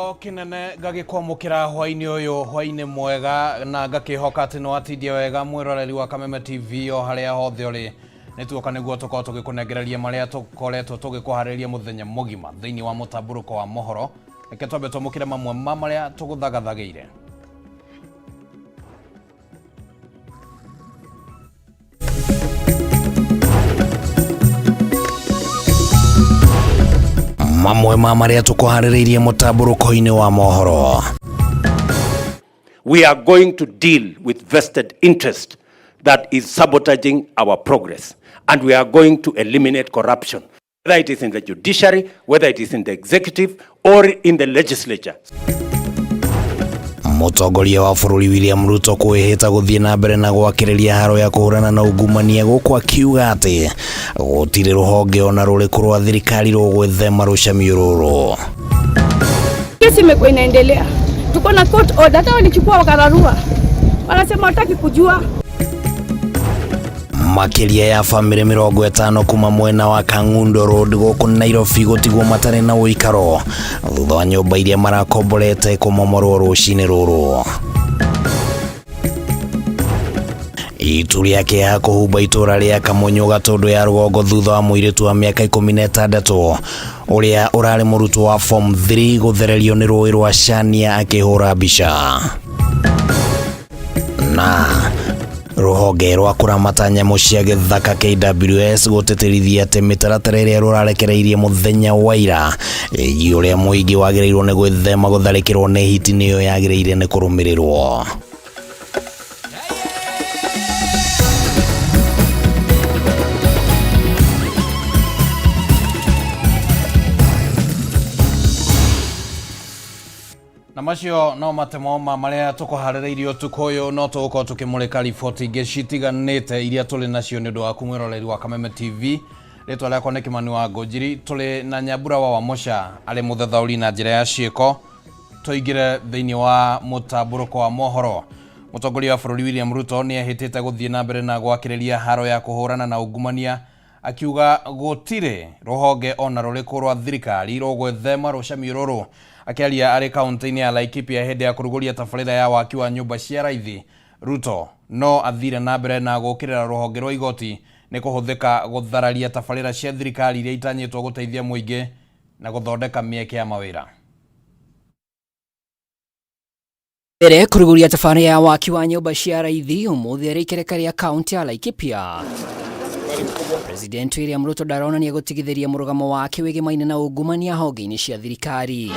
Gĩtĩo kĩnene ngagĩkwamũkĩra hwainĩ ũyũ, hwainĩ mwega, na ngakĩhoka atĩ nĩ watindia wega mwĩroreri wa Kameme TV o harĩa hothe ũrĩ. Nĩ tuoka nĩguo tũkorwo tũgĩkũnengereria marĩa tũkoretwo tũgĩkũharĩria mũthenya mũgima thĩinĩ wa mũtambũrũko wa mohoro. Reke twambe twamũkĩre mamwe ma marĩa tũgũthagathagĩire. Mamwe ma marĩa tũkũharĩrĩirie mũtambũrũko-inĩ wa mohoro. We are going to deal with vested interest that is sabotaging our progress, and we are going to eliminate corruption, whether it is in the judiciary, whether it is in the executive, or in the legislature. Mũtongoria wa bũrũri William Ruto kwĩhĩta gũthiĩ na mbere na gwakĩrĩria haro ya kũhũrana na ungumania gũkũ akiuga atĩ gũtirĩ rũhonge ona rũrĩkũ rwa thirikari rũgwĩthema rũcemio rũrũ. Kesi imekuwa inaendelea, tuko na court order, hata walichukua wakararua, wanasema wataki kujua. Makĩria ya bamĩrĩ 50 kuma mwena wa Kangundo Road gũkũ Nairobi gũtigwo matarĩ na ũikaro thutha wa nyũmba iria marakomborete kũmomorwo rũcinĩ rũrũ. Itu rĩa kĩeha kũhumba itũra rĩa Kamunyũ Gatũndũ ya rũgongo thutha wa mũirĩtu wa mĩaka 16 ũrĩa ũrarĩ mũrutwo wa form 3 gũthererio nĩ rũĩ rwa Shania akĩhũra mbica. Na rũhonge rwa kũramata nyamũ cia gĩthaka KWS gũtĩtĩrithia atĩ mĩtaratara ĩrĩa rũrarekereirie mũthenya wa ira ĩgiĩ ũrĩa mũingĩ wagĩrĩirwo nĩ gwĩthema gũtharĩkĩrwo nĩ hiti nĩyo yagĩrĩire nĩ kũrũmĩrĩrwo. Na macio no matemo ma marĩa tũkũharĩrĩirie ũtukũ ũyũ, no tũgũkorwo tũkĩmũrĩka riboti ingĩ citiganĩte iria tũrĩ nacio nĩ ũndũ waku mwĩroreri wa Kameme TV. Rĩtwa rĩakwa nĩ Kĩmani wa Ngũnjiri, tũrĩ na Nyambura wa Wamũca arĩ mũthathaũri na njĩra ya ciĩko. Tũingĩre thĩinĩ wa mũtambũrũko wa mohoro. Mũtongoria wa bũrũri William Ruto nĩ ehĩtĩte gũthiĩ na mbere na gwakĩrĩria haro ya kũhũrana na ungumania, akiuga gũtirĩ rũhonge ona rũrĩkũ rwa thirikari rũgwĩthema rũcemio rũrũ. Akĩaria arĩ kaunti-inĩ ya Laikipia hĩndĩ ya kũrugũria tabarĩra ya waki wa nyũmba cia raithi, Ruto no athire na mbere na gũkĩrĩra rũhonge rwa igoti nĩ kũhũthĩka gũthararia tabarĩra cia thirikari iria itanyĩtwo gũteithia mũingĩ na gũthondeka mĩeke ya mawĩra. Mbere kũrugũria tabarĩra ya waki wa nyũmba cia raithi ũmũthĩ arĩ ikereka rĩa kaunti ya Laikipia. President William Ruto ndaronania gũtigithĩria mũrũgamo wake wĩgĩmaine na ungumania honge-inĩ cia thirikari.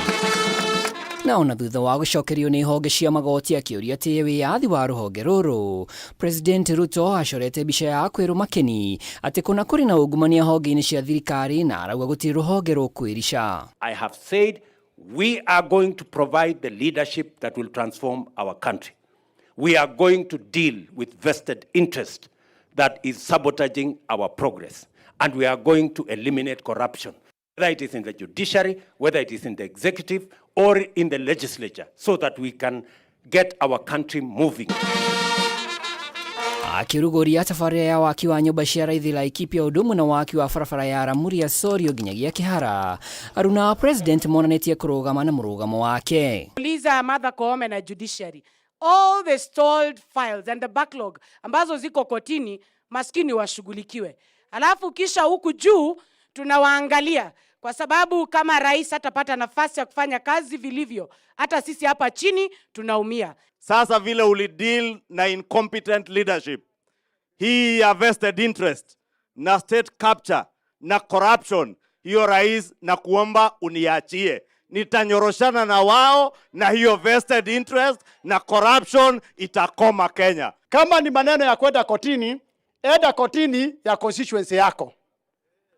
Na ona thutha wa gũcokerio nĩ honge cia magoti akĩũria atĩye wĩyathi wa rũhonge rũrũ, President Ruto acorete mbica ya kwĩrũma kĩni atĩ kũna kũrĩ na ungumania honge-inĩ cia thirikari na arauga gũtirĩ rũhonge rũkwĩrica. I have said we are going to provide the leadership that will transform our country. We are going to deal with vested interest that is sabotaging our progress, and we are going to eliminate corruption, whether it is in the judiciary, whether it is in the executive, or in the legislature, so that we can get our country moving. Akĩrugũria tabarĩra ya waki wa nyũmba cia raithi Laikipia ũndũ na waki wa barabara ya Ramuria Sorio nginyagia Kĩhara, aruna wa president monanĩtie kũrũgama na mũrũgamo wake. Uliza Martha Koome na judiciary, all the stalled files and the backlog ambazo ziko kotini, maskini washughulikiwe. Alafu kisha huku juu tunawaangalia, kwa sababu kama rais hatapata nafasi ya kufanya kazi vilivyo, hata sisi hapa chini tunaumia. Sasa vile ulideal na incompetent leadership hii ya vested interest na state capture na corruption, hiyo rais, na kuomba uniachie, nitanyoroshana na wao na hiyo vested interest na corruption itakoma Kenya. Kama ni maneno ya kwenda kotini, enda kotini ya constituency yako.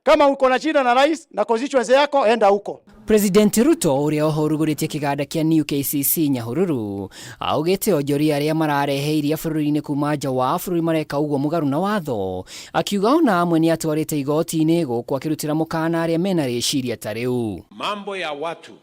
Kama uko na shida na rais na constituency yako, enda huko. President Ruto ũrĩa oho ũrugũrĩtie kĩganda kĩa New KCC Nyahururu augĩte onjoria arĩa mararehe iria bũrũri-inĩ kuma nja wa bũrũri mareka ũguo mũgarũ na watho, akiuga ona amwe nĩ atwarĩte igoti-inĩ gũkũ akĩrutĩra mũkana arĩa mena rĩciria ta rĩu. Mambo ya watu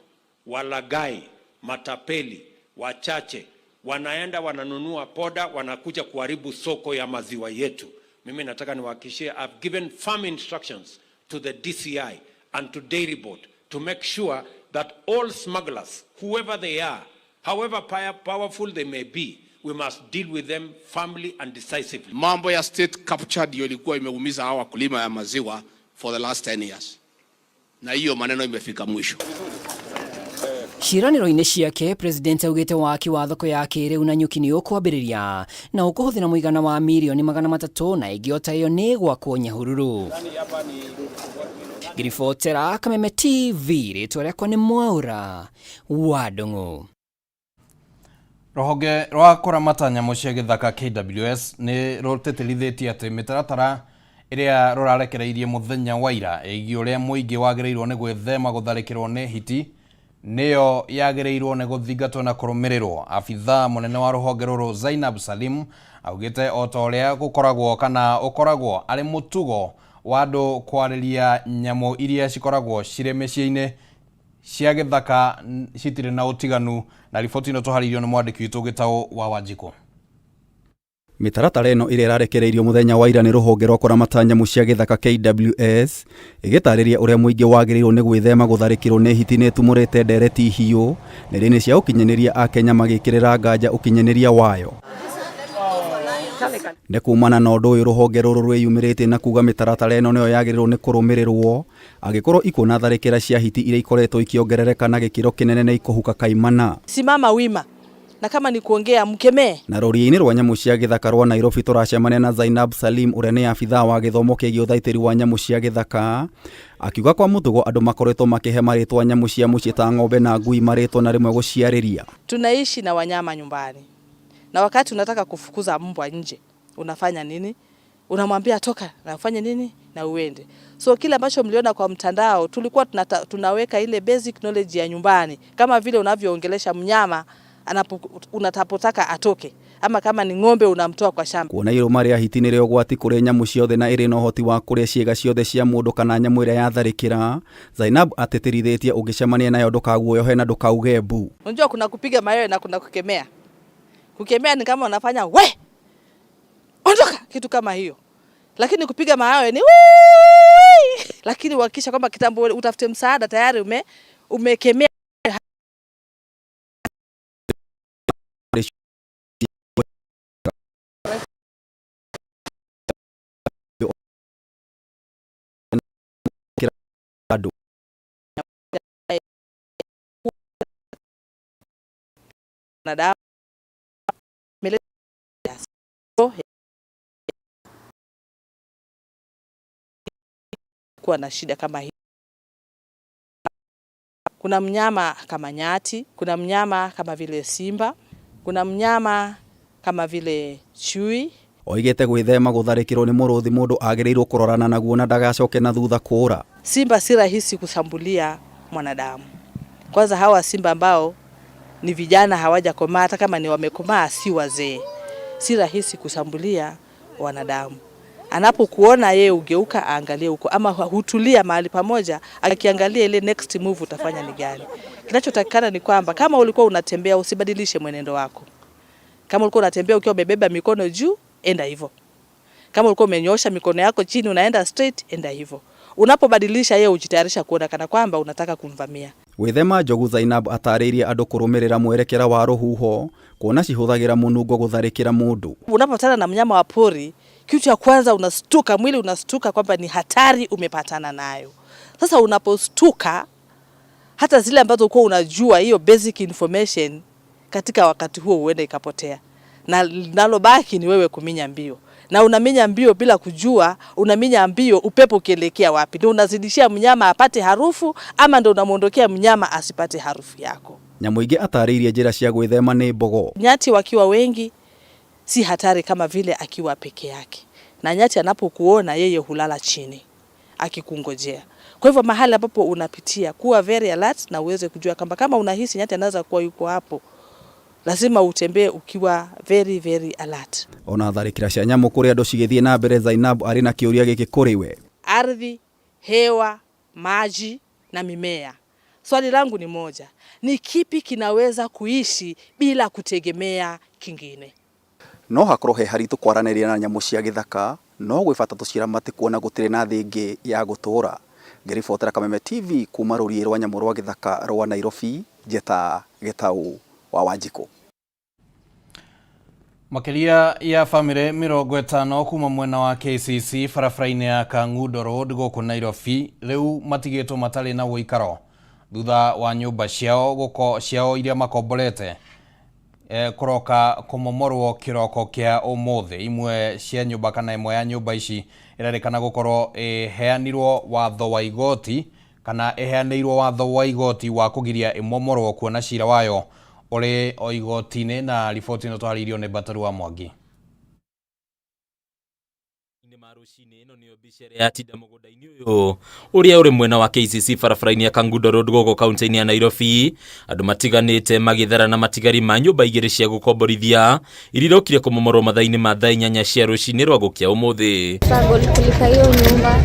walagai, matapeli, wachache wanaenda wananunua poda, wanakuja kuharibu soko ya maziwa yetu. Mimi nataka niwahakikishie, I've given firm instructions to the DCI and to Dairy Board to make sure that all smugglers, whoever they are, however powerful they may be, we must deal with them firmly and decisively. Mambo ya state capture ndio ilikuwa imeumiza hawa wakulima ya maziwa for the last 10 years, na hiyo maneno imefika mwisho. Ciĩranĩro-inĩ ciake president augĩte waki wa thoko ya kĩrĩu na nyuki nĩ ũkwambĩrĩria na ũkũhũthĩra mũigana wa mirioni 300 na ĩngĩ o ta ĩyo nĩ gwakwo Nyahururu. Ngiribotera Kameme TV, rĩtwa rĩakwa nĩ Mwaura wa Ndung'u. Rũhonge rwa kũramata nyamũ cia gĩthaka KWS nĩ rũtĩtĩrithĩtie atĩ mĩtaratara ĩrĩa rũrarekereirie mũthenya wa ira ĩgiĩ ũrĩa mũingĩ wagĩrĩirwo nĩ gwĩthema gũtharĩkĩrwo nĩ hiti nĩyo yagĩrĩirwo nĩ gũthingatwo na kũrũmĩrĩrwo. Abithaa mũnene wa rũhonge rũrũ Zainab Salim augĩte o ta ũrĩa gũkoragwo kana ũkoragwo arĩ mũtugo wa andũ kwarĩria nyamũ iria cikoragwo cirĩ mĩciĩ-inĩ cia gĩthaka citirĩ na ũtiganu. Na riboti ĩno tũharĩirio nĩ mwandĩki witũ Gĩtaũ wa Wanjikũ. Mĩtaratara ĩno ĩrĩa ĩrarekereirio mũthenya wa ira nĩ rũhonge rwa kũramata nyamũ cia gĩthaka KWS ĩgĩtarĩria ũrĩa mũingĩ wagĩrĩirwo nĩ gwĩthema gũtharĩkĩrwo nĩ hiti nĩ ĩtumũrĩte ndereti hiũ nenda-inĩ cia ũkinyanĩria Akenya magĩkĩrĩra nganja ũkinyanĩria wayo. Nĩ kumana na ũndũ ũyũ rũhonge rũrũ rwĩyumĩrĩtie na kuga mĩtaratara ĩno nĩyo yagĩrĩirwo nĩ kũrũmĩrĩrwo angĩkorwo ikuona tharĩkĩra cia hiti iria ikoretwo ikĩongerereka na gĩkĩro kĩnene nĩ ikũhuka kaimana. Simama wima na kama ni kuongea mkemee. Na rũriĩ-inĩ rwa nyamũ cia gĩthaka rwa Nairobi tũracemania na Zainab Salim ũrĩa nĩ abithaa wa gĩthomo kĩgiĩ ũthaitĩri wa nyamũ cia gĩthaka akiuga kwa mũtugo andũ makoretwo makĩhe marĩtwa nyamũ cia mũciĩ ta ng'ombe na ngui marĩtwa na rĩmwe gũciarĩria. Tunaishi na wanyama nyumbani, na wakati unataka kufukuza mbwa nje unafanya nini? Unamwambia toka na ufanye nini na uende. So kile ambacho mliona kwa mtandao, tulikuwa tunaweka ile basic knowledge ya nyumbani, kama vile unavyoongelesha mnyama unatapotaka atoke, ama kama ni ng'ombe unamtoa kwa shamba. Kuona irũma rĩa hiti nĩrĩo ũgwati kũrĩ nyamũ ciothe na ĩrĩ na ũhoti wa kũrĩa ciĩga ciothe cia mũndũ kana nyamũ ĩrĩa yatharĩkĩra, Zainab atĩtĩrithĩtie ũngĩcemania nayo ndũkaguoyohe na ndũkauge mbu. Unajua kuna kupiga mayowe na kuna kukemea. Kukemea ni kama unafanya we ondoka, kitu kama hiyo, lakini kupiga mayowe ni wii! Lakini uhakikisha kwamba kitambo utafute msaada tayari umekemea. Andũ. Kuwa na shida kama hii. Kuna mnyama kama nyati, kuna mnyama kama vile simba, kuna mnyama kama vile chui. Oigĩte gwĩthema gũtharĩkĩrwo nĩ mũrũthi mũndũ agĩrĩirwo kũrorana naguo na ndagacoke na thutha kũra. Simba si rahisi kushambulia mwanadamu. Kwanza hawa simba ambao ni vijana hawajakomaa, hata kama ni wamekomaa si wazee, si rahisi kushambulia wanadamu. Anapokuona yeye ugeuka aangalie huko, ama hutulia mahali pamoja akiangalia ile next move utafanya ni gani. Kinachotakikana ni kwamba kama ulikuwa unatembea usibadilishe mwenendo wako. Kama ulikuwa unatembea ukiwa umebeba mikono juu, enda hivyo. Kama ulikuwa umenyosha mikono yako chini unaenda straight, enda hivyo. Unapobadilisha yeye hujitayarisha kuona kana kwamba unataka kumvamia. Gwĩthema njogu Zainab atarĩirie andũ kũrũmĩrĩra mwerekera wa rũhuho kuona cihũthagĩra mũnungo gũtharĩkĩra mũndũ. Unapopatana na mnyama wa pori, kitu cha kwanza unastuka, mwili unastuka kwamba ni hatari umepatana nayo. Sasa unapostuka, hata zile ambazo ulikuwa unajua hiyo basic information katika wakati huo huenda ikapotea, na linalobaki ni wewe kuminya mbio. Na unaminya mbio bila kujua, unaminya mbio upepo ukielekea wapi. Ndio unazidishia mnyama apate harufu ama ndio unamuondokea mnyama asipate harufu yako. Nyamũ ingĩ atarĩirie njĩra cia gwĩthema nĩ mbogo. Nyati wakiwa wengi si hatari kama vile akiwa peke yake. Na nyati anapokuona yeye hulala chini akikungojea. Kwa hivyo mahali ambapo unapitia kuwa very alert na uweze kujua kwamba kama unahisi nyati anaweza kuwa yuko hapo, lazima utembee ukiwa very very alert. Ona tharĩkĩra cia nyamũ kũrĩ andũ cigĩthiĩ na mbere, Zainab arĩ na kĩũria gĩkĩ kũrĩ we. Ardhi, hewa, maji na mimea. Swali langu ni moja, ni kipi kinaweza kuishi bila kutegemea kingine? No hakorwo he haritũ kwaranĩria na nyamũ cia gĩthaka, no gwĩ bata tũciramate kuona gũtirĩ na thĩ ĩngĩ ya gũtũũra. Ngĩribotera Kameme TV kuma rũriĩ rwa nyamũ rwa gĩthaka rwa Nairobi, njeta Gĩtaũ wa Wanjikũ. Makiria ya famĩlĩ 50 kuma mwena wa KCC barabara-inĩ ya Kangundo Road gũkũ Nairobi rĩu matigĩtwo matarĩ na ũikaro thutha wa nyũmba ciao gũko ciao iria makomborete kũroka kũmomorwo kĩroko kĩa ũmũthĩ. Imwe cia nyũmba kana ĩmwe ya nyũmba ici ĩrerĩkana gũkorwo ĩheanirwo watho wa igoti kana ĩheanĩirwo watho wa igoti wa kũgiria ĩmomorwo kuona cira wayo ũrĩ o igoti-inĩ. Na riboti ĩno twarĩirio nĩ Bataru wa Mwangi. Yatinda mũgũnda-inĩ ũyũ ũrĩa ũrĩ mwena wa KCC barabara-inĩ ya Kangundo Road gũkũ kaunti-inĩ ya Nairobi, andũ matiganĩte magĩthara na matigari ma nyũmba igĩrĩ cia gũkomborithia iria irokire kũmomorwo mathaa-inĩ ma thaa 8 cia rũcinĩ rwa gũkĩa ũmũthĩ. Struggle kulipa hiyo nyumba,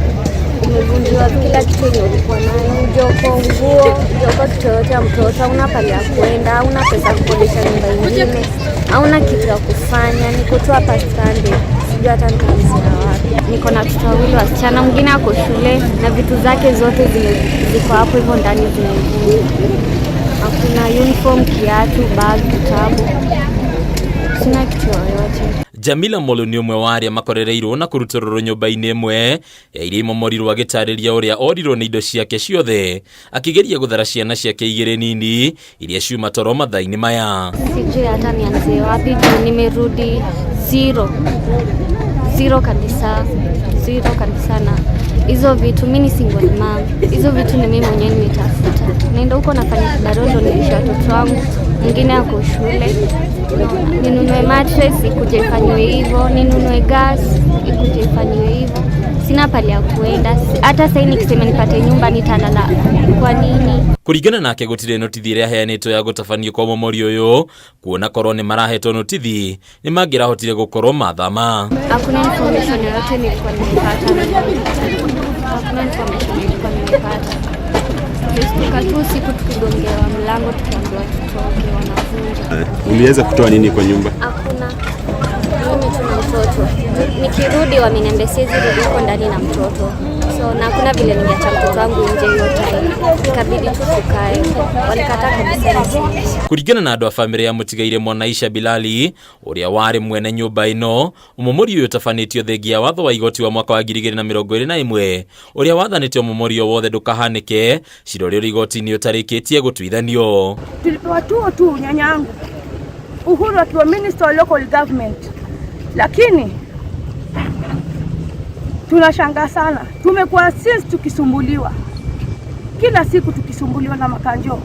umevunjiwa kila kitu yenye ulikuwa nayo, joko, nguo, joko, kitu yoyote ya mtoto, hauna pale ya kuenda, hauna pesa ya kukodisha nyumba ingine, hauna kitu ya kufanya, niko tu hapa stranded, sijui hata nitaanzia wapi. Niko na watoto wawili wasichana, mwingine ako shule na vitu zake zote ziko hapo hivyo ndani zimevunjwa. Hakuna uniform, kiatu, bag, kitabu, sina kitu yoyote. Jamila Molo nĩ ũmwe wa arĩa makorereirwo na kũrutũrũrwo nyũmba-inĩ ĩmwe ya iria imomorirwo agĩtarĩria ũrĩa orirwo nĩ indo ciake ciothe akĩgeria gũthara ciana ciake igĩrĩ nini iria ciuma toro mathaa-inĩ maya. Sijui hata nianzie wapi juu nimerudi zero. Zero kabisa. Zero kabisa na hizo vitu, mimi ni single mom. Hizo vitu ni mimi mwenyewe nimetafuta. Naenda huko nafanya kibarua ndo nilishe watoto wangu, mwingine ako shule. Ninunue mattress ikuje ifanywe hivyo, ninunue gas ikuje ifanywe hivyo. Sina pale ya kuenda. Hata sasa nikisema nipate nyumba nitalala kwa nini? Kũringana nake gũtirĩ notithi ĩrĩa ĩheanĩtwo ya gũtabanio kwa ũmomori ũyũ, kuona korwo nĩ marahetwo notithi nĩ mangĩrahotire gũkorwo mathama. Hakuna information yoyote nilikuwa nimepata. Hakuna information nilikuwa nimepata. Tulishtuka tu usiku tukigongewa mlango tukiambiwa tutoke, wanavunja. Uliweza kutoa nini kwa nyumba? Hakuna. Mimi tu na mtoto. Nikirudi wameniambia siwezi rudi huko ndani na mtoto. So na hakuna vile ningeacha mtoto wangu nje hiyo time. Ikabidi tu tukae. Walikataa kabisa. Kũringana na andũ a bamĩrĩ ya mũtigaire Mwanaisha Bilali ũrĩa warĩ mwene nyũmba ĩno, ũmomori ũyũ ũtabanĩtio thengia ya watho wa igoti wa mwaka wa 2021 ũrĩa wathanĩte ũmomori o wothe ndũkahanĩke cira ũrĩa ũrĩ igoti-inĩ ũtarĩkĩtie gũtuithanio. Tulipewa tuo tu nyanya yangu Uhuru akiwa minister wa local government, lakini tunashangaa sana. Tumekuwa since tukisumbuliwa kila siku, tukisumbuliwa na makanjo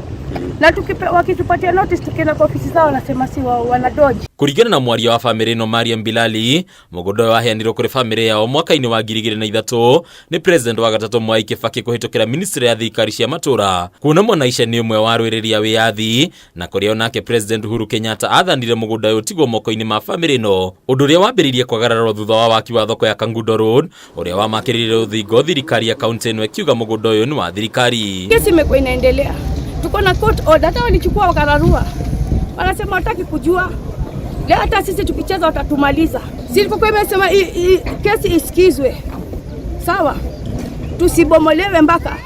na wakitupatia notice tukienda kwa ofisi zao wanasema si wao, wanadoji. Kũringana na mwaria wa bamĩrĩ ĩno Mariam Bilali, mũgũnda ũyũ waheanirwo kũrĩ bamĩrĩ yao mwaka-inĩ wa 2003 nĩ president wa gatatũ Mwai Kibaki kũhĩtũkĩra ministry ya thirikari cia matũra. Kuona Mwanaisha nĩ ũmwe wa arũĩrĩri a wĩyathi na kũrĩa onake president Uhuru Kenyatta athanire mũgũnda ũyũ ũtigwo moko-inĩ ma bamĩrĩ ĩno, ũndũ ũrĩa wambĩrĩirie kwagararwo thutha wa waki wa thoko ya Kangundo Road ũrĩa wamakĩrĩire rũthingo thirikari ya kaunti ĩno ĩkiuga mũgũnda ũyũ nĩ wa thirikari. Kesi imekuwa inaendelea, tuko na court order, hata walichukua wakararua, wanasema wataki kujua. Leo hata sisi tukicheza watatumaliza. Silipokuwa imesema kesi isikizwe, sawa, tusibomolewe mpaka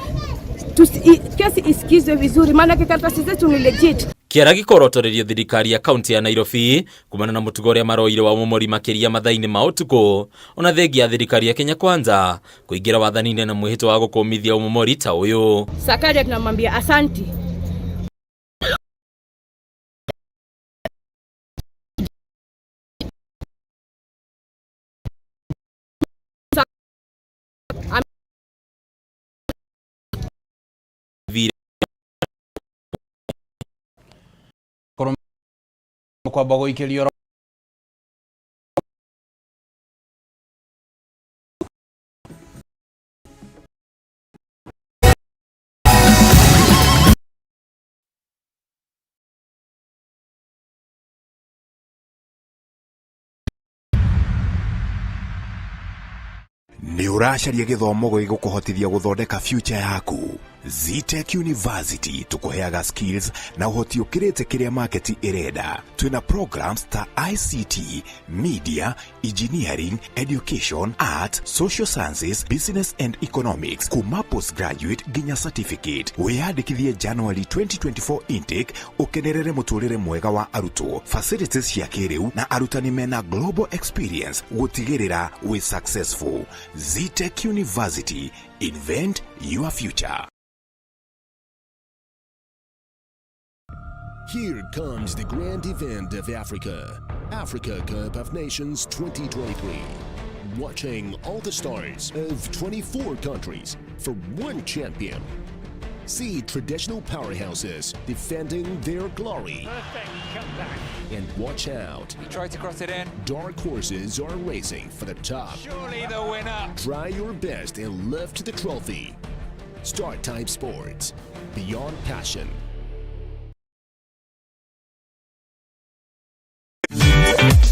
kesi isikizwe vizuri, maana karatasi zetu ni legit. Kĩara gĩkorotorerio thirikari ya kaunti ya Nairobi kumana na mũtugo ũrĩa maroire wa ũmomori makĩria mathaa-inĩ ma ũtukũ, ona thengia ya thirikari ya Kenya Kwanza kũingĩra wathani-inĩ na mwĩhĩtwa wa gũkũmithia ũmomori ta ũyũ. Sakaja tunamwambia asanti. Kwamba gũikĩrio Nĩ ũracaria gĩthomo gĩgũkũhotithia gũthondeka future yaku. Zetech University tukuheaga skills na uhoti ukirite kiria market irenda. Twina programs ta ICT, media, engineering, education, art, social sciences, business and economics kuma postgraduate nginya certificate. Wiyandikithie January 2024 intake ukenerere muturire mwega wa arutwo, facilities cia kiriu na arutani mena global experience gutigirira wi successful. Zetech University, invent your future. Here comes the grand event of Africa, Africa Cup of Nations 2023. Watching all the stars of 24 countries for one champion. See traditional powerhouses defending their glory. Perfect comeback. And watch out. He tried to cross it in. Dark horses are racing for the top. Surely the winner. Try your best and lift the trophy. Star Time Sports. Beyond passion.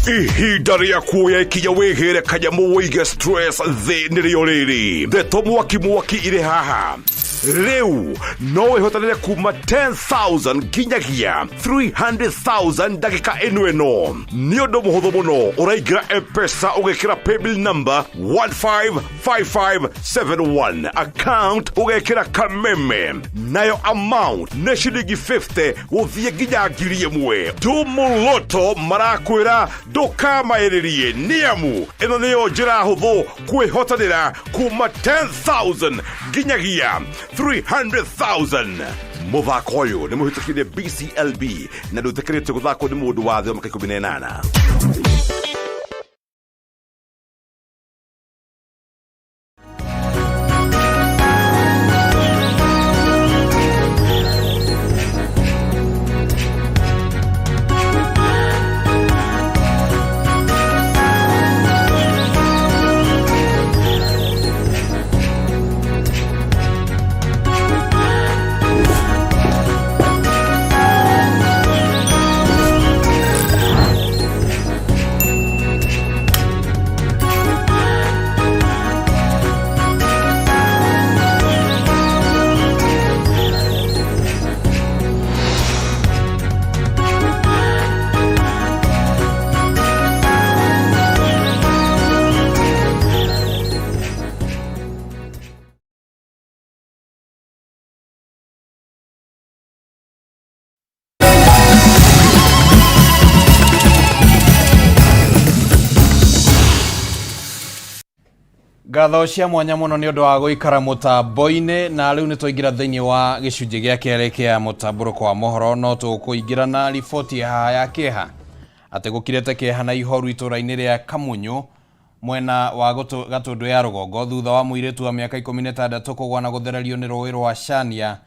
Ihinda rĩa kuoya ikinya wĩgĩre kanyamũ wĩige stress thĩ nĩrĩo rĩrĩ ndeto mwaki mwaki irĩ haha rĩu no wĩhotanĩre kuma 10,000 nginyagia 300,000 ndagĩka ĩno ĩno nĩ ũndũ mũhũthũ mũno ũraingĩra mpesa ũgekĩra paybill number 155571 account ũgekĩra kameme nayo amount nĩ ciringi 50 gũthiĩ nginya 1,000 tumũloto marakwĩra ndũkamaĩrĩrie nĩamu ĩno nĩyo njĩra hũthũ kwĩhotanĩra kuma 10,000 nginyagia 300,000 mũthako ũyũ nĩ mũhĩtũkire BCLB na ndũtĩkĩrĩtio gũthakwo nĩ mũndũ wa thĩ wa mĩaka 18. Ngatho cia mwanya muno nĩ ũndũ wa gũikara mũtambo-inĩ na rĩu nĩ twaingĩra thĩinĩ wa gĩcunjĩ gĩa kerĩ kĩa mũtambũrũko wa mohoro no tũkũingĩra na riboti haha ya kĩeha atĩ gũkirĩte kĩeha na ihoru itũũra-inĩ rĩa Kamunyu mwena wa Gatũndũ ya rũgongo thutha wa mũirĩtu wa mĩaka 16 kũgwa na gũthererio nĩ rũĩ rwa Shania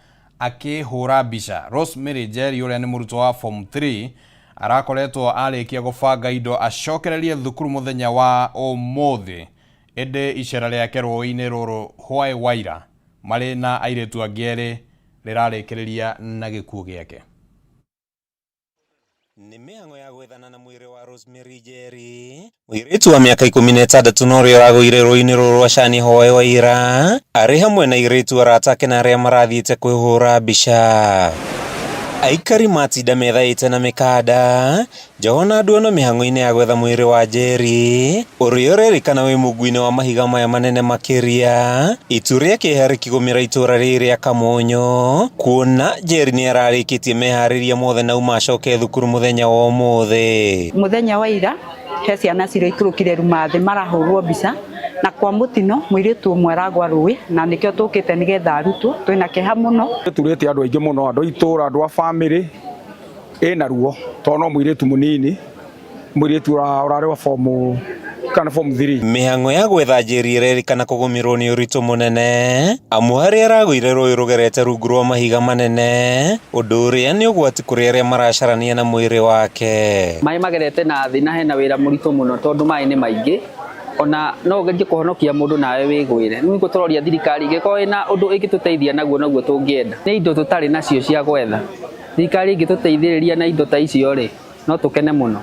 akĩhũra mbica. Rosemary Njeri ũrĩa nĩ mũrutwo wa form 3 arakoretwo arĩkia gũbanga indo acokererie thukuru mũthenya wa ũmũthĩ ĩndĩ icera rĩake rũĩ-inĩ rũrũ hwaĩ waira marĩ na airĩtu angĩ erĩ rĩrarĩkĩrĩria na gĩkuũ gĩake. Nĩ mĩhang'o ya gwethana na mwĩrĩ wa Rosemary Njeri mũirĩtu wa mĩaka 16 na ũrĩa ũragũire rũĩ-inĩ rũrũ rwa Shani hwaĩ wa ira arĩ hamwe na airĩtu arata ake na arĩa marathiĩte kwĩhũra mbica. Aikari matinda methaĩte na mĩkanda njoho na nduano mĩhang'o-inĩ ya gwetha mwĩrĩ wa Njeri ũrĩa ũrerĩkana wĩ mungu-inĩ wa mahiga maya manene makĩria. Itu rĩa kĩeha rĩkĩgũmĩra itũũra rĩrĩ rĩa Kamunyu kuona Njeri nĩ ararĩkĩtie meharĩria mothe na auma acoke thukuru mũthenya wa ũmũthĩ. Muthenya wa ira he ciana ciraikũrũkire ruma thĩ marahũrwo mbica na kwa mũtino mũirĩtu ũmwe aragwa rũĩ na nĩkĩo tũkĩte nĩgetha arutwo. Twĩna kĩeha mũno. Turĩte andũ aingĩ mũno, andũ a itũũra, andũ a bamĩrĩ ĩna ruo tondũ no mũirĩtu mũnini, mũirĩtu ũrarĩ wa form kana form 3. Mĩhang'o ya gwetha Njeri ĩrerĩkana kũgũmĩrwo nĩ ũritũ mũnene amu harĩa aragũire rũĩ rũgerete rungu rwa mahiga manene ũndũ ũrĩa nĩ ũgwati kũrĩ arĩa maracarania na mwĩrĩ wake. Maĩ magerete na thĩ na hena wĩra mũritũ mũno tondũ maĩ nĩ maingĩ ona no ũgerie kũhonokia mũndũ nawe wĩgwĩre. Rĩu nĩguo tũroria thirikari ĩngĩkorwo ĩna ũndũ ĩngĩtũteithia naguo noguo tũngĩenda. Nĩ indo tũtarĩ nacio cia gwetha. Thirikari ĩngĩtũteithĩrĩria na indo ta icio rĩ, no tũkene mũno.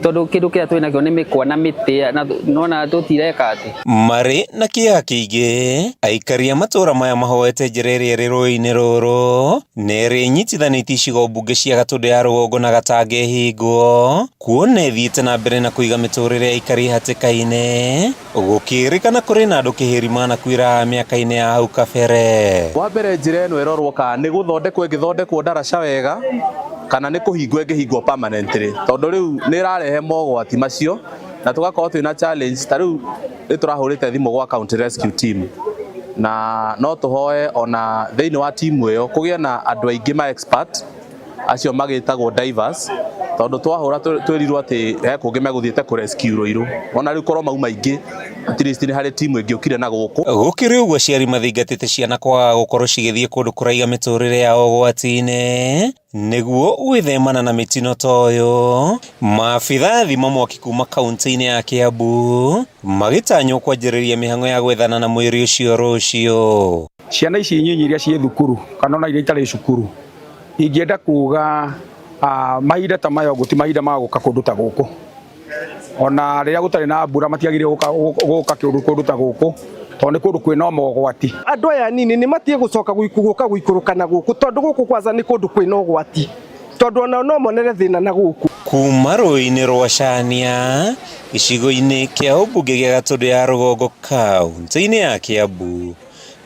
Tondũ kĩndũ kĩrĩa twĩ nakĩo nĩ mĩkwa na mĩtĩ na nona tũtireka atĩ. Marĩ na kĩeha kĩingĩ, aikari a matũũra maya mahoete njĩra ĩrĩa ĩrĩ rũĩ-inĩ rũrũ na ĩrĩa ĩnyitithanĩtie icigo mbunge cia Gatũndũ ya rũgongo na Gatanga ĩhingwo, kuona ĩthiĩte na mbere na kũiga mĩtũrĩre ya aikari hatĩka-inĩ, gũkĩrĩkana kũrĩ na andũ kĩhĩri manakuĩra mĩaka-inĩ ya hau kabere. Wa mbere njĩra ĩno ĩrorwo kana nĩ gũthondekwo ĩngĩthondekwo ndaraca wega kana nĩ kũhingwo ĩngĩhingwo permanently, tondũ rĩu nĩ ĩrarehe mogwati macio na tũgakorwo twĩna challenge. Ta rĩu nĩ tũrahũrĩte thimũ gwa county rescue team, na no tũhoe ona thĩinĩ wa timu ĩyo kũgĩe na andũ aingĩ ma expert acio magĩtagwo divers, tondũ twahũra twĩrirwo atĩ he kũngĩ megũthiĩte kũ rescue Rũirũ, ona rĩu korwo mau maingĩ at least nĩ harĩ timu ĩngĩũkire na gũkũ. Gũkĩrĩ ũguo, aciari mathingatĩte ciana kwaga gũkorwo cigĩthiĩ kũndũ kũraiga mĩtũrĩre yao ũgwati-inĩ nĩguo gwĩthemana na mĩtino ta ũyũ. Maabitha thima mwaki kuma kaunti-inĩ ya Kiambu magĩtanywo kwanjĩrĩria mĩhang'o ya gwethana na mwĩrĩ ũcio rũciũ. Ciana ici nyinyi iria ciĩ thukuru kana ona iria itarĩ cukuru, ingĩenda kuga mahinda ta maya ũguo ti mahinda ma gũka kũndũ ta gũkũ. Ona rĩrĩa gũtarĩ na mbura matiagĩrĩire gũka kũndũ ta gũkũ, tondũ nĩ kũndũ kwĩna mogwati. Andũ aya anini nĩ matige gũcoka gũka gũikũrũka na gũkũ, tondũ gũkũ kwanza nĩ kũndũ kwĩna ũgwati, tondũ ona no monere thĩna na gũkũ. Kuma rũĩ-inĩ rwa Cania gĩcigo-inĩ kĩa ũmbunge gĩa Gatũndũ ya rũgongo kaunti-inĩ ya Kiambu,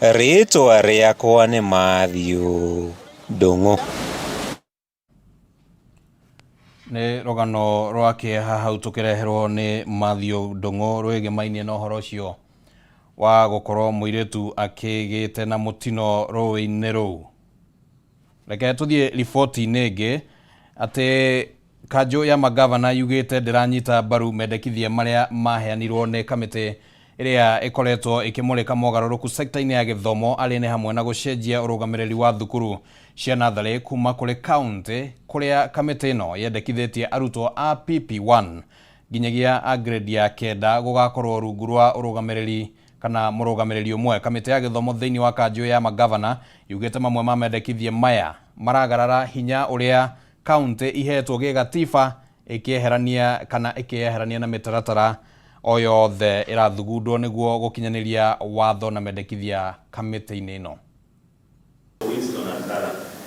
rĩtwa rĩakwa nĩ Matthew Ndung'u. Nĩ rũgano rwa kĩeha hau tũkĩreherwo nĩ Matthew Ndung'u rwĩgĩmainie na ũhoro ũcio wa gũkorwo mũirĩtu akĩgĩte na mũtino rũĩ-inĩ rũu. Reke tũthiĩ riboti-inĩ ĩngĩ atĩ kanjũ ya magavana yugĩte ndĩranyita mbaru mendekithia marĩa maheanirwo nĩ kamĩtĩ ĩrĩa ĩkoretwo ĩkĩmũrĩka mogarũrũku sekta-inĩ ya gĩthomo, arĩ nĩ hamwe na gũcenjia ũrũgamĩrĩri wa thukuru cia natharĩ kuma kũrĩ kaunti, kũrĩa kamĩtĩ ĩno yendekithĩtie arutwo a PP1 nginyagia a grade ya 9 gũgakorwo rungu rwa ũrũgamĩrĩri kana mũrũgamĩrĩri ũmwe. Kamĩtĩ ya gĩthomo thĩinĩ wa kanjũ ya magavana yugĩte mamwe ma mendekithia maya maragarara hinya ũrĩa kaunti ihetwo gĩgatiba ĩkĩeherania kana ĩkĩeherania na mĩtaratara o yothe ĩrathugundwo nĩguo gũkinyanĩria watho na mendekithia kamĩtĩ-inĩ ĩno.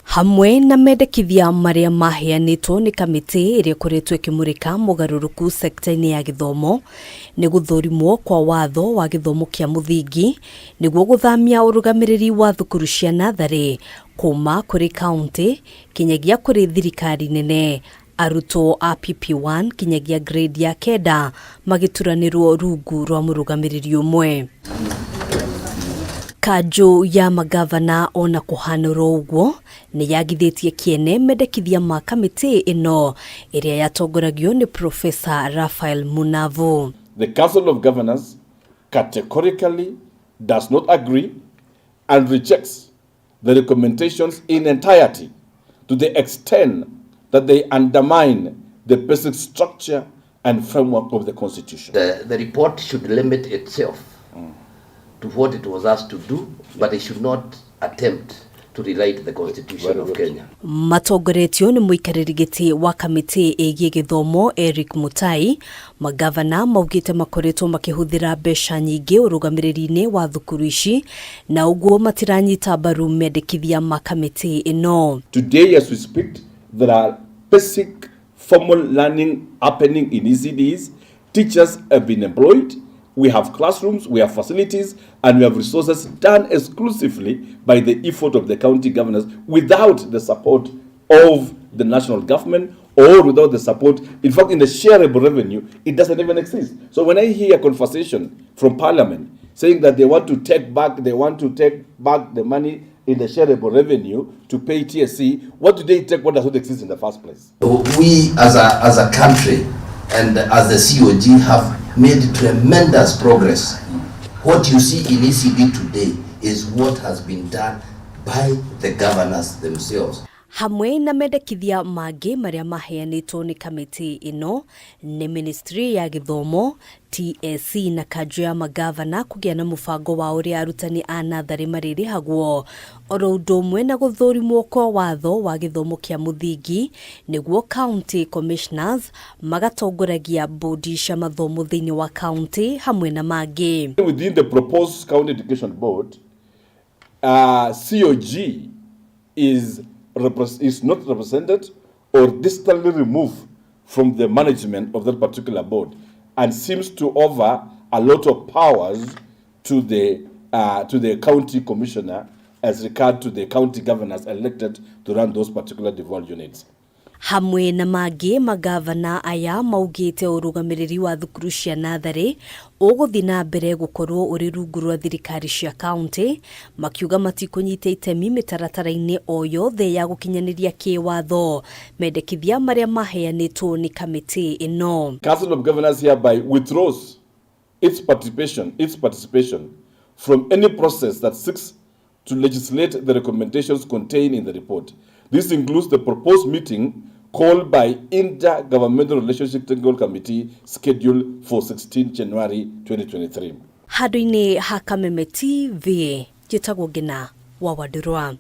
Hamwe na mendekithia marĩa maheanĩtwo nĩ kamĩtĩ ĩrĩa ĩkoretwo ĩkĩmũrĩka mogarũrũku sekta-inĩ ya gĩthomo nĩ gũthũrimwo kwa watho wa gĩthomo kĩa mũthingi nĩguo gũthamia ũrũgamĩrĩri wa thukuru cia natharĩ kuma kũrĩ kaunti kinyagia kũrĩ thirikari nene, arutwo a PP1 kinyagia grade ya 9 magĩturanĩrwo rungu rwa mũrũgamĩrĩri ũmwe. Kanjũ ya magavana ona kũhanũrwo ũguo nĩ yagithĩtie kĩene mendekithia ma kamĩtĩ ĩno ĩrĩa yatongoragio nĩ Professor Raphael Munavu. The Council of Governors categorically does not agree and rejects the recommendations in entirety to the extent that they undermine the basic structure and framework of the Constitution. The report should limit itself to what it was asked to do, but it should not attempt to rewrite the Constitution of Kenya. Matongoretio nĩ mũikarĩri gĩtĩ wa kamĩtĩ ĩgiĩ gĩthomo Eric Mutai, magavana maugĩte makoretwo makĩhũthĩra mbeca nyingĩ ũrũgamĩrĩri-inĩ wa thukuru ici na ũguo matiranyita mbaru mendekithia ma kamĩtĩ ĩno. Today as we speak, there are basic formal learning happening in ECDs. Teachers have been employed. We have classrooms, we have facilities, and we have resources done exclusively by the effort of the county governors without the support of the national government or without the support. In fact, in the shareable revenue, it doesn't even exist. So when I hear a conversation from Parliament saying that they want to take back, they want to take back the money in the shareable revenue to pay TSC, what do they take what does not exist in the first place? We as a country and as the COG have made tremendous progress. What you see in ECD today is what has been done by the governors themselves. Hamwe na mendekithia mangĩ marĩa maheanĩtwo nĩ kamĩtĩ ĩno nĩ ministry ya gĩthomo, TSC na kanjũ ya magavana kũgĩa na mũbango wa ũrĩa arutani a natharĩ marĩrĩhagwo, oro ũndũ ũmwe na gũthũrimwo kwa watho wa gĩthomo kĩa mũthingi nĩguo county commissioners magatongoragia bodi cia mathomo thĩinĩ wa county hamwe na mangĩ. Within the proposed County Education Board, COG is not represented or distantly removed from the management of that particular board and seems to offer a lot of powers to the county commissioner as regard to the county governors elected to run those particular devolved units. Hamwe na mangĩ, magavana aya maugĩte ũrũgamĩrĩri wa thukuru cia natharĩ ũgũthiĩ na mbere gũkorwo ũrĩ rungu rwa thirikari cia kaunti, makiuga matikũnyita itemi mĩtaratara-inĩ o yothe ya gũkinyanĩria kĩwatho mendekithia marĩa maheanĩtwo nĩ kamĩtĩ ĩno. Council of Governors hereby withdraws its participation from any process that seeks to legislate the recommendations contained in the report. This includes the proposed meeting called by Intergovernmental Relationship Technical Committee scheduled for 16 January 2023. Handũ-inĩ ha Kameme TV, njĩtagwo Ngina wa Wandũrwa.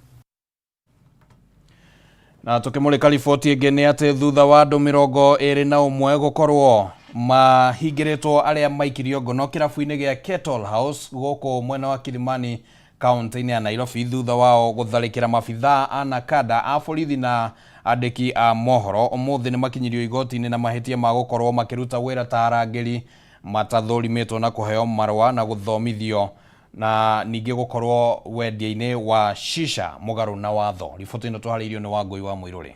Na tukimulika riboti ĩngĩ nĩ atĩ thutha wa andũ 21 gũkorwo mahingĩrĩtwo arĩa maikirio ngono kĩrabu-inĩ gĩa Kettle House gũkũ mwena wa Kilimani, kaunti-inĩ ya Nairobi, thutha wao gũtharĩkĩra mabithaa a NACADA, a borithi na andĩki a mohoro, ũmũthĩ nĩ makinyirio igoti-inĩ na mahĩtia ma gũkorwo makĩruta wĩra ta arangĩri matathũrimĩtwo na kũheo marũa na gũthomithio, na ningĩ gũkorwo wendia-inĩ wa shisha mũgarũ na watho. Riboti ĩno tũharĩirio nĩ Wangũi wa Mũirũrĩ.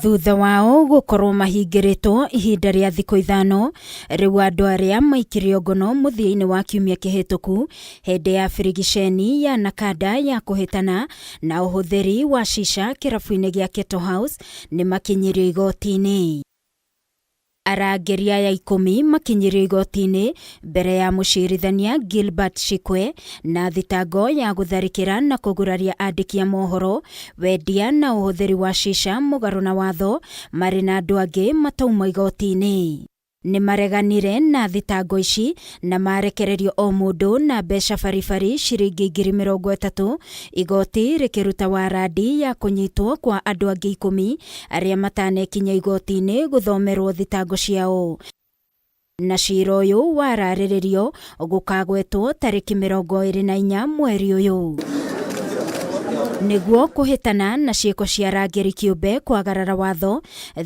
Thutha wao gũkorwo mahingĩrĩtwo ihinda rĩa thikũ 5, rĩu andũ arĩa maikirio ngono mũthia-inĩ wa kiumia kĩhĩtũku hĩndĩ ya birigiceni ya NACADA ya kũhĩtana na ũhũthĩri wa shisha kĩrabu-inĩ gĩa Kettle House nĩ makinyirio igoti-inĩ. Arangĩri aya 10 makinyirio igoti-inĩ mbere ya mũcirithania Gilbert Shikwe na thitango ya gũtharĩkĩra na kũguraria andĩki a mohoro, wendia na ũhũthĩri wa shisha mũgarũ na watho, marĩ na andũ angĩ matauma igoti-inĩ. Nĩ mareganire na thitango ici na marekererio o mũndũ na mbeca baribari ciringi 30,000, igoti rĩkĩruta warandi ya kũnyitwo kwa andũ angĩ 10 arĩa matanekinya igoti-inĩ gũthomerwo thitango ciao. Na cira ũyũ wararĩrĩrio gũkagwetwo tarĩki 24 mweri ũyũ. Nĩguo kũhĩtana na ciĩko cia arangĩri kĩũmbe kwagarara watho,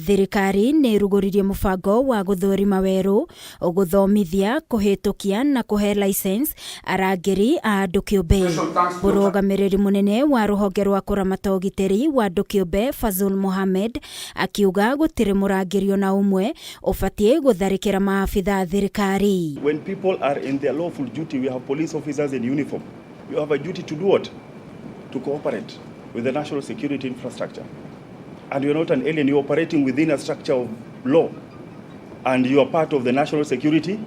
thirikari nĩ ĩrugũririe mũbango wa gũthũrima werũ, gũthomithia, kũhĩtũkia na kũhe license arangĩri a andũ kĩũmbe. Mũrũgamĩrĩri mũnene wa rũhonge rwa kũramata ũgitĩri wa andũ kĩũmbe, Fazul Mohamed, akiuga gũtirĩ mũrangĩri ona ũmwe ũbatiĩ gũtharĩkĩra maabitha a thirikari. When people are in their lawful duty, we have police officers in uniform. You have a duty to do what? To cooperate with the national security infrastructure. And you're not an alien, you're operating within a structure of law. And you are part of the national security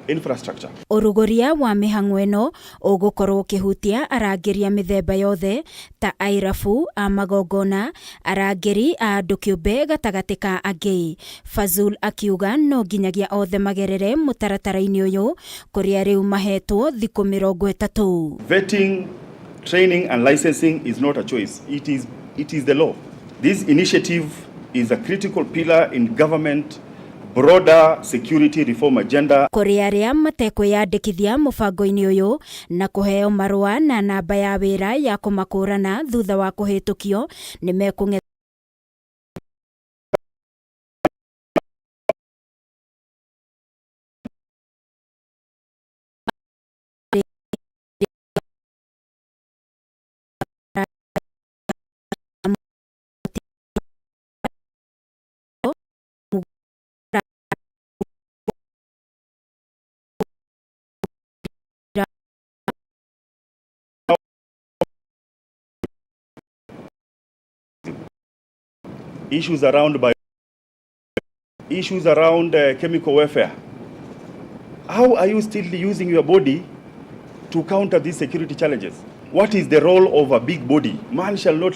infrastructure. Ũrugũria wa mĩhang'o ĩno ũgũkorwo ũkĩhutia arangĩri a mĩthemba yothe ta airabu a magongona, arangĩri a andũ kĩũmbe gatagatĩ ka angĩ. Fazul akiuga no nginyagia othe magerere mũtaratara-inĩ ũyũ, kũrĩa rĩu mahetwo thikũ 30. Vetting, training, and licensing is not a choice. It is the law. This initiative is a critical pillar in government broader security reform agenda. Kũrĩ arĩa matekwĩyandĩkithia mũbango-inĩ ũyũ na kũheo marũa na namba ya wĩra ya kũmakũrana thutha wa kũhĩtũkio, nĩ mekũng'ethanĩra Issues around chemical warfare. How are you still using your body to counter these security challenges? What is the role of a big body? Man shall not live